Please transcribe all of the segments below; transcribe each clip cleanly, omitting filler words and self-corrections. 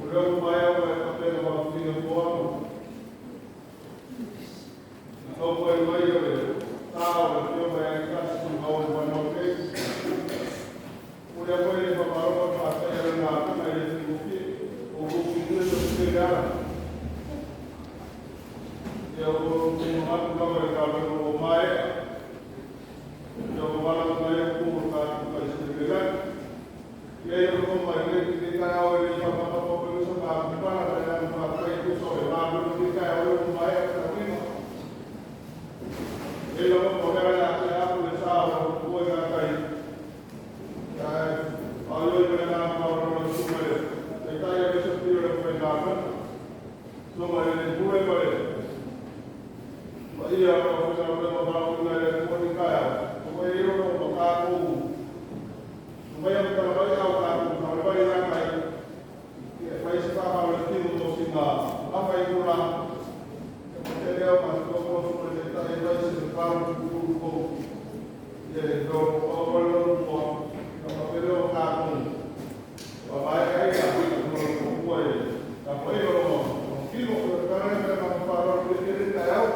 lea ua maea ona e tapena faafiliga foano. Na taumafai mai o le ta o le Afioga ia Itasi Tuimaoimanuale nei. Momoli atu ai le faamalo ma le faafetai i lana galuega e le faigofie. Ua outou silafia le tele ala. Ia ua ou manatu lava i le galuega ua maea. Ia ua valaauina ai Atua o le tatou Taisi. Ia ia mai lenei taeao e le faamatapapaina sa matou tala le agaga faafetai e tusa o le galuega o lenei taeao ua maea fetalaiga. E lava ma o lea le a tea atu le sa o lau matua ia tai. Ae faaioi ma le agaga faaaloalo lau susuga i le Taitai aemaise le paia o le aufaigaluega. Susuga i le Pule ma le paia o le aufaigaluega valaauina e le Atua i lenei taeao. Ua i ai ona o tatou Maia ma tala mai au tatou faale mai la tai. Ia fai se faamalo le tino mo sina afa i kula. Ia te leo ma se toko su le taitai e fai se pau kuru ko. Ia no o o lo mo. Ka pa leo tatou. Wa mai ai a no ko ku e. Ka pa i lo mo. Kilo ko ka ra ka ma pa ro le le tai au.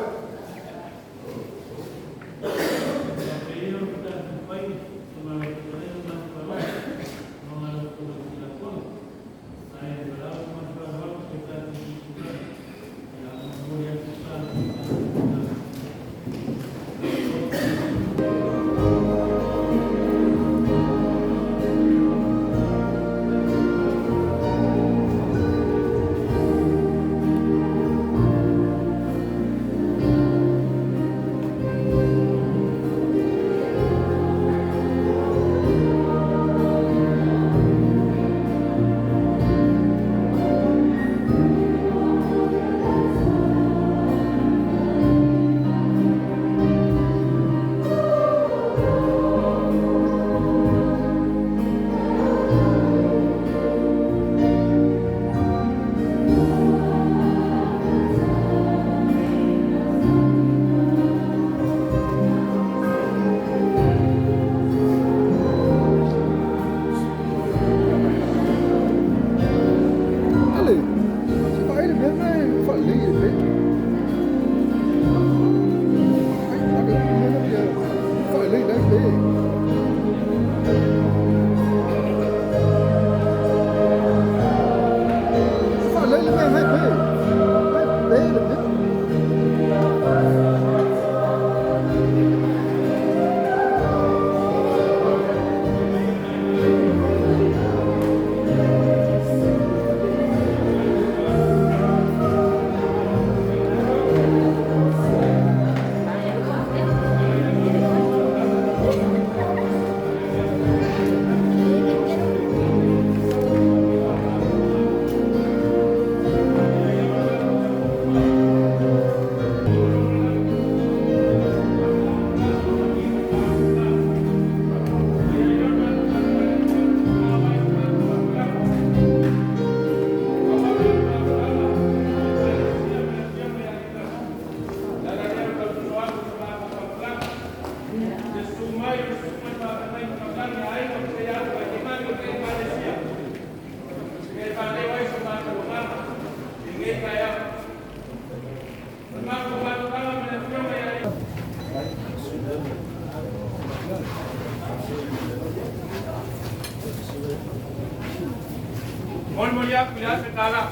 Ale, se vaai le mea na e faalelei e pe. Ai, ave le mea na ia faalelei la e pe. Faalelei le mea na e pe. La e pe le mea. Molimoli aku le afe tala.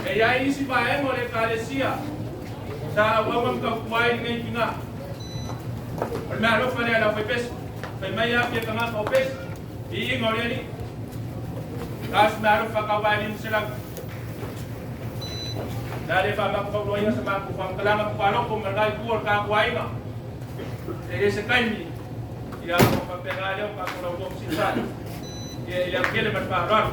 E iai isi vaega o le Ekalesia sa auauna ma tautua ai lenei tina. O le meaalofa lea i le aufaipese, fai mai afi e tagata o pese, viiga o le Alii. Na o se meaalofa tauvae 500. O le a le faamatafauloaina sa matou faamatalaga tuualofo ma lena itu o le tatou aiga. E le se taimi, ia ona faapena lea o tatou lauloa fesilisa'i. Ia i le autele ma le faaaloalo.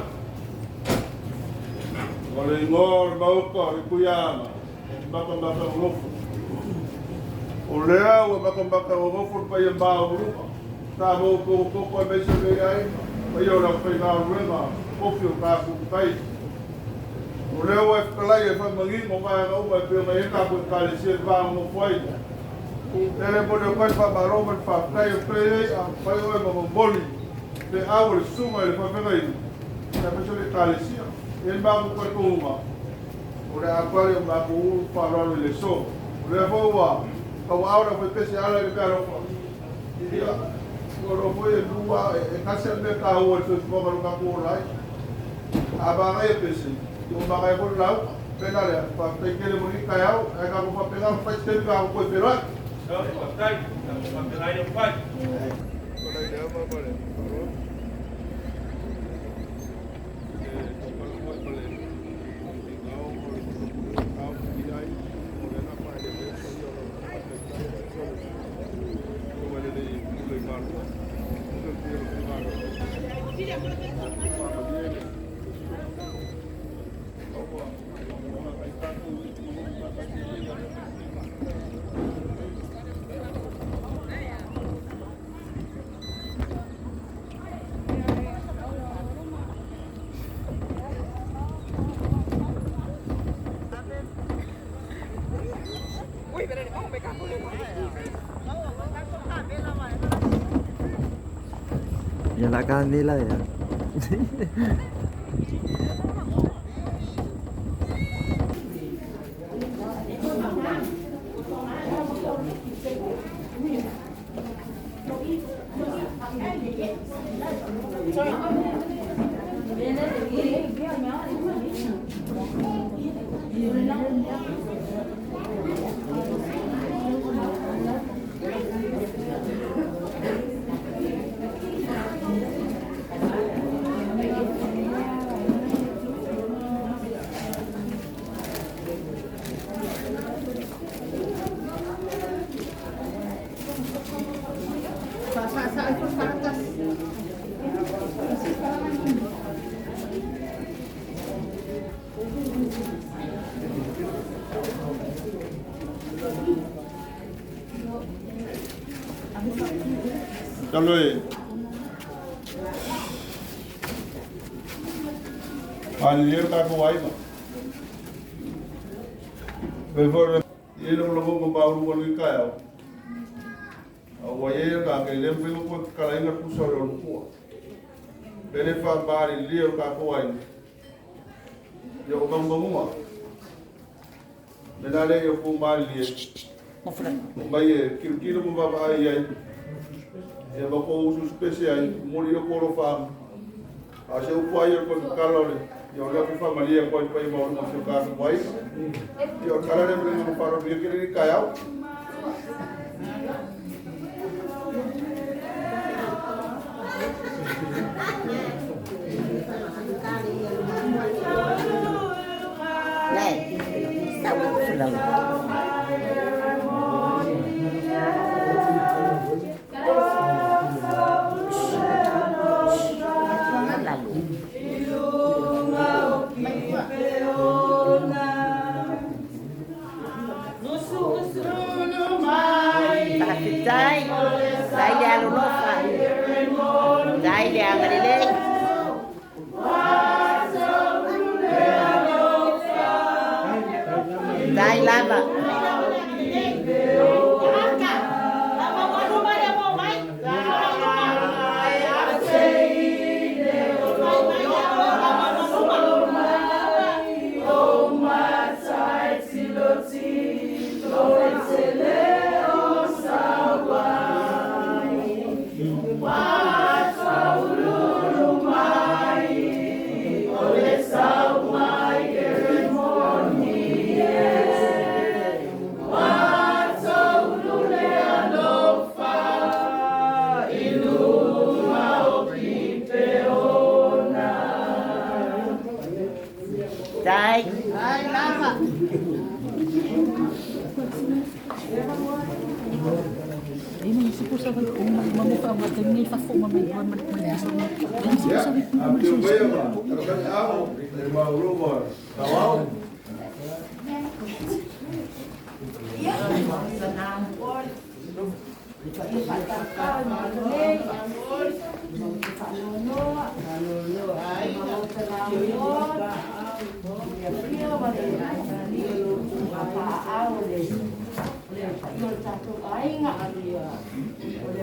O le igoa o le maota o le Tuiaana, e Matamatagolofo. O lea ua matamatagolofo le paia maualuga, sa mou tokotoko aemaise lenei aiga, paia o le aufaigaluega tofi o tatou tai. O lea ua e fetalai e faamanino vaega uma e pei ona i ai tatou Ekalesia i le va nonofo ai. Lele mo le kai fa malo ma fa kai o pre a fai o ma moli le au le sunga le fa fega i na peso le talesia e ma ko ko ko o le akwa le ma ko fa lo le so o le fo wa ka wa ora foi pese ala le ka ro ia o ro foi lua e kasi me ka o le fo ma ka ko lai a ba ga e pese o ma ga ko lau pena le fa pe ke le mo ni ka au e ka ko fa pena fa te ka ko pe ro. So, faafetai, faafetai le fai. Nyalakan nila ya. Talo e. Alier ka ko ai ma. Before ye lo lo ko ba ru ko ka ya. A wa ye ka ke le mfe ko ka la ina ku so lo ku. Bele fa ba ri le ka ko ai. Yo ko ba mo ma. Le na le yo ko ma li. Mo ba ye ki ki lo mo ba ba ai ai. E ba ko usu especial mo yo ko lo fa. A se o pai ko ka lo le. Yo le ku fa malia ko pai mo mo se ka ko ai. Yo kala le mo fa ro bi ke ri ka ya. Này, sao cũng lòng. Dai, dai alofa, dai le dai lava. Dai. Dai lava. Le afaina o le tatou aiga. O le